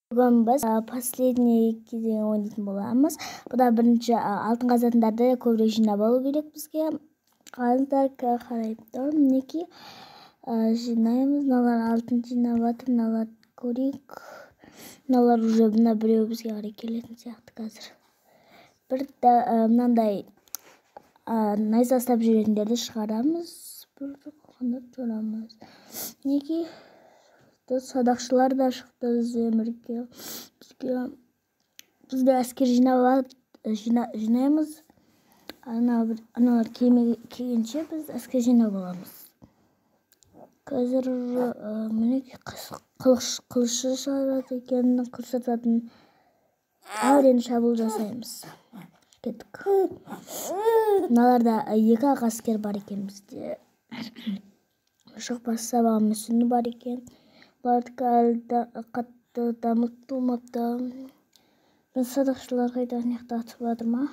Бүгін біз последний кезең ойнайтын боламыз. Бұда бірінші алтын қазатындарды көбірек жинап алу керек бізге. Қараңыздар, қарай тұр. Мінекей, жинаймыз. Мыналар алтын жинап жатыр, мыналар көрейік. Мыналар уже мына біреу бізге қарай келетін сияқты қазір. Бір мынандай найза ұстап жүретіндерді шығарамыз. Бір қанат шығарамыз. Мінекей, садақшылар да шықты бізге. Бізге біз де әскер жинап жинаймыз. Аналар келгенше біз әскер жинап аламыз. Қазір мінекей қылышы шығарады екен, қылыш ататын. Ал енді шабуыл жасаймыз. Кеттік. Мыналарда екі ақ әскер бар екен бізде. Шықпас сабағы мүсіні бар екен. Бұлардікі әлі қатты дамытылмапты. Садақшылар қайда мына жақта атып жатыр ма?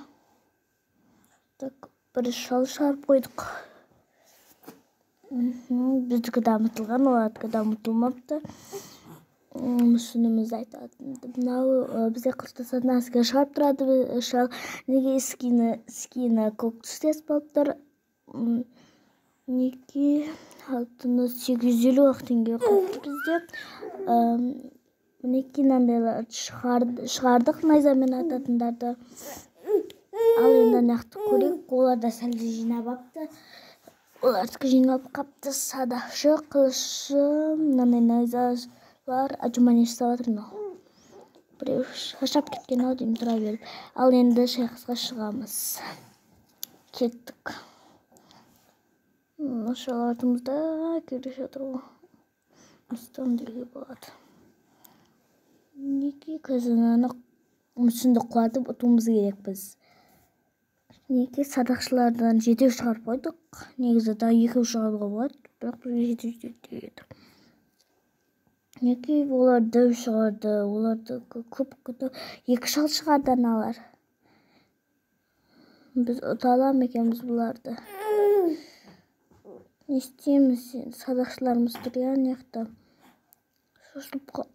Так, бір шал шығарып қойдық. Біздікі дамытылған, олардікі дамытылмапты. Мүсінімізді айтатын. Мынау бізде қылыштасатын әскер шығарып тұрады шал. Неге скині көк түстес болып тұр? Мінекей, алтыны 850 ақ теңге қылыпты бізде. Мінекей, мынандайларды шығардық, найзамен ататындарды. Ал енді ана жақты көрейік. Олар да сәл жинап алыпты. Олардікі жиналып қапты. Садақшы, қылышы, мынандай найзалар. Отжимание жасап жатыр мынау. Біреу шаршап кеткен ау деймін тұра беріп. Ал енді шайқасқа шығамыз. Кеттік. Шал артымызда келе жатыр ғой. Астан деуге болады. Мінекей, қазір мынаны мүсінді құлатып ұтуымыз керек біз. Мінекей, садақшылардан жетеу шығарып қойдық. Негізі тағы екеу шығаруға болады, бірақ бізге жетеу жетеді. Мінекей, олар дәу шығарды, оларды көп күтіп, екі шал шығарды аналар. Біз ұта ала ма екенбіз бұларды? Не істейміз енді? Садақшыларымыз тұр иә ана жақта.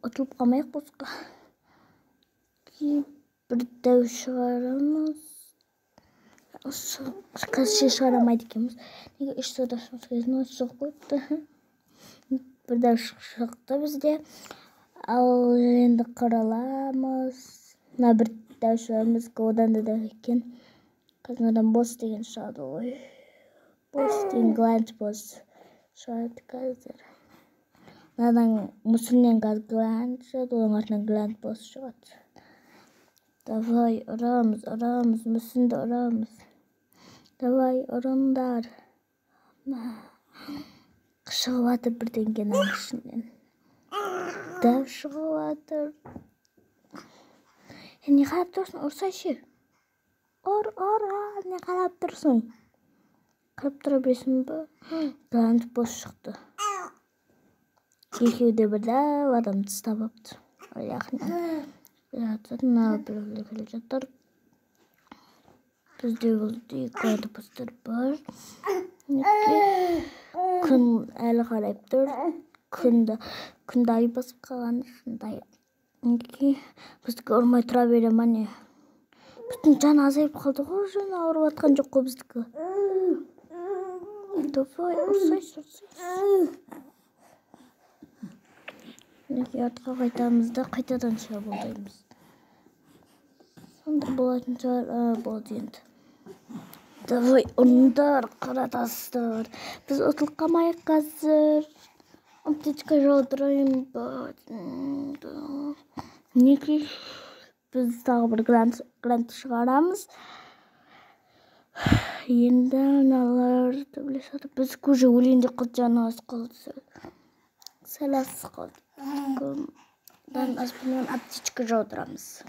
Ұтылып қалмайық босқа. Бір дәу шығарамыз. Қазірше шығара алмайды екенбіз. Неге үш садақшымыз кезінде шығып қойыпты. Бір дәу шықты бізде. Ал енді қырыламыз. Мына бір дәу шығарамыз, одан да дәу екен. Қазір мынадан босс деген шығады ғой. Босс деген гланд босс шығады қазір. Мынадан мүсіннен қазір гланд шығады, оның артынан гланд босс шығады. Давай, ұрамыз, ұрамыз, мүсінді ұрамыз. Давай, ұрыңдар. Шығып жатыр бірдеңенің ішінен. Дәу шығып жатыр. Не қарап тұрсың, ұрсайшы. Ұр, ұр, не қарап тұрсың? Қарап тұра бересің бе? Гланд босс шықты. Екеуі де бір дәу адамды ұстап алыпты. Аяғынан. Мына біреулер келе жатыр. Бізде бұл гланд босстар бар. Күн әлі қарайып тұр. Күнді ай басып қалған шындай. Мінекей, біздікі ұрмай тұра бере ма не? Біздің жан азайып қалды ғой, жан ауырып жатқан жоқ қой біздікі. Давай, ұрсайшы, ұрсайшы. Мінекей, артқа қайтамыз да қайтадан шабуылдаймыз. Сонда болатын шығар, болды енді. Давай, ұрыңдар, қара тастар. Біз ұтылып қалмайық қазір. Аптечка жаудырайын ба? Мінекей, біз тағы бір грант шығарамыз. Енді мыналар төбелесіп жатыр. Біз уже өлейін деп қалды, жаны аз қалды. Сәл аз қалды. Аспаннан аптечка жаудырамыз.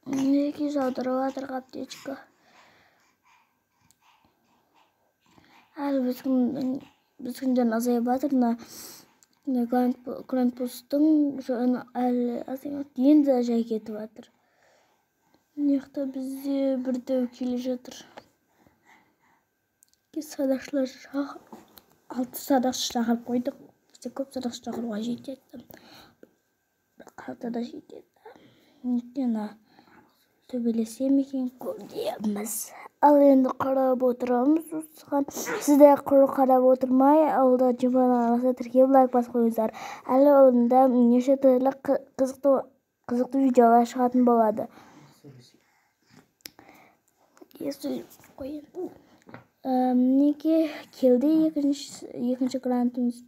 Мінекей, жаудырып жатыр аптечка. Әлі біздің жан азайып жатыр. Мына гранд босстың жаны әлі азаймады. Енді жай кетіп жатыр. Мына жақта бізде бір дәу келе жатыр. Садақшылар алты садақшы шақырып қойдық. Бізде көп садақшы шақыруға жетеді. Алты да жетеді. Өйткені төбелесе ме екен, көреміз. Ал енді қарап отырамыз осыған. Сіздер құр қарап отырмай, алда чемпион арнасына тіркеліп, лайк басып қойыңыздар. Әлі онда неше түрлі қызықты қызықты видеолар шығатын болады. Қояйын. Мінекей, келді екінші грантымыз.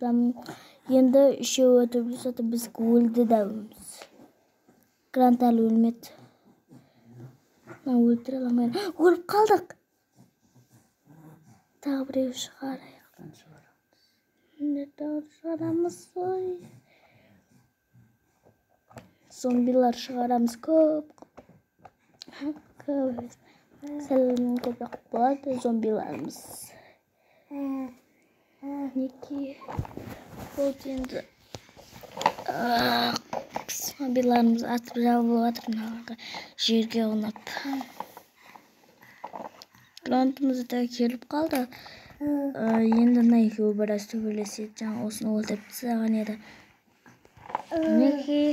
Енді үшеуі төбелесіп, біз өлді да. Грант әлі өлмеді. Өлтіре алмай өліп қалдық. Тағы біреу шығарайық. Тағы шығарамыз. Ой, зомбилар шығарамыз көп көп, сәл көбірек болады зомбиларымыз. Мінекей, болды. Енді зомбиларымыз атып жабылып жатыр мыналарға, жерге аунап. Грантымыз да келіп қалды. Енді мына екеуі біраз төбелеседі. Жаңа осыны өлтіріп тастаған еді. Мінекей,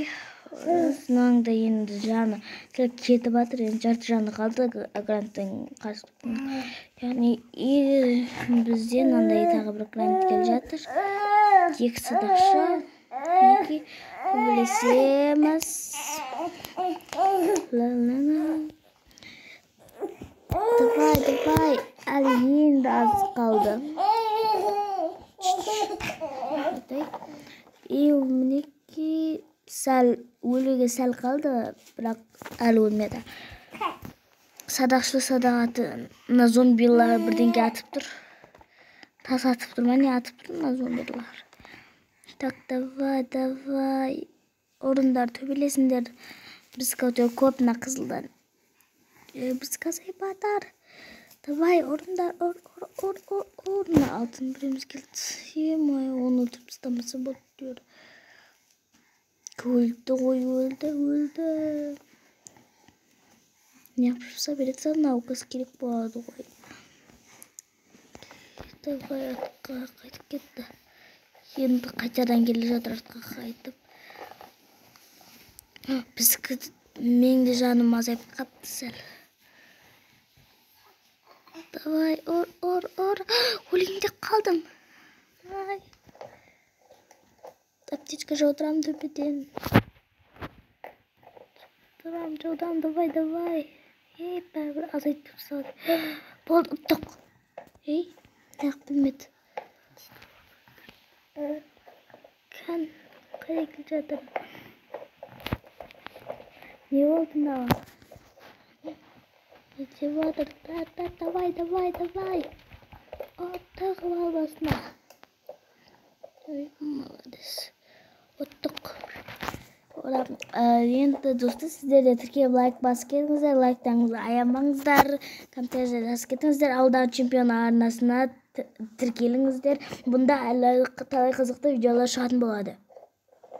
осының да енді жаны кетіп жатыр. Енді жарты жаны қалды гранттың. Яғни, и бізде мынандай тағы бір грант келе жатыр, екі садақшы. Мінекей, төбелесеміз. Давай, давай, әлі енді аз қалды. И мінекей, сәл өлуге сәл қалды, бірақ әлі өлмеді. Садақшы садақ аты. Мына зомбилар бірдеңке атып тұр, тас атып тұр ма, не атып тұр мына зомбилар? Так, давай, давай, ұрыңдар, төбелесіңдер. Біздікі өте көп мына қызылдан, біздікі азайып жатыр. Давай, ұрыңдар, ұр, ұр, ұр, ұр, ұр. Мына алтын біреуміз келді. Е-мое, оны өлтіріп тастамаса болды. Өлді ғой, өлді, өлді. Неғып жұмсап береді? Мынау қыз керек болады ғой. Давай, артқа қайтып кетті. Енді қайтадан келе жатыр артқа қайтып. Біздікі, менің де жаным азайып қапты сәл. Давай, ұр, ұр, ұр. Өлейін деп қалдым. Ай, аптечка жаудырамын төбеден. Жаудырамын, жаудырамын. Давай, давай. Ей, бәрібір азайтып тастады. Болды, ұттық. Ей, неғып білмеді? Кән, қайда келе жатыр? Не болды мынаған? Не деп жатыр? Давай, давай, давай. Оп, тығып ал басына. Ой, молодец, ұттық. Енді, достар, сіздер де тіркеліп, лайк басып кетіңіздер. Лайктарыңызды аямаңыздар, комментарий жазып кетіңіздер. Алдағы чемпион арнасына тіркеліңіздер. Бұнда әлі талай қызықты видеолар шығатын болады.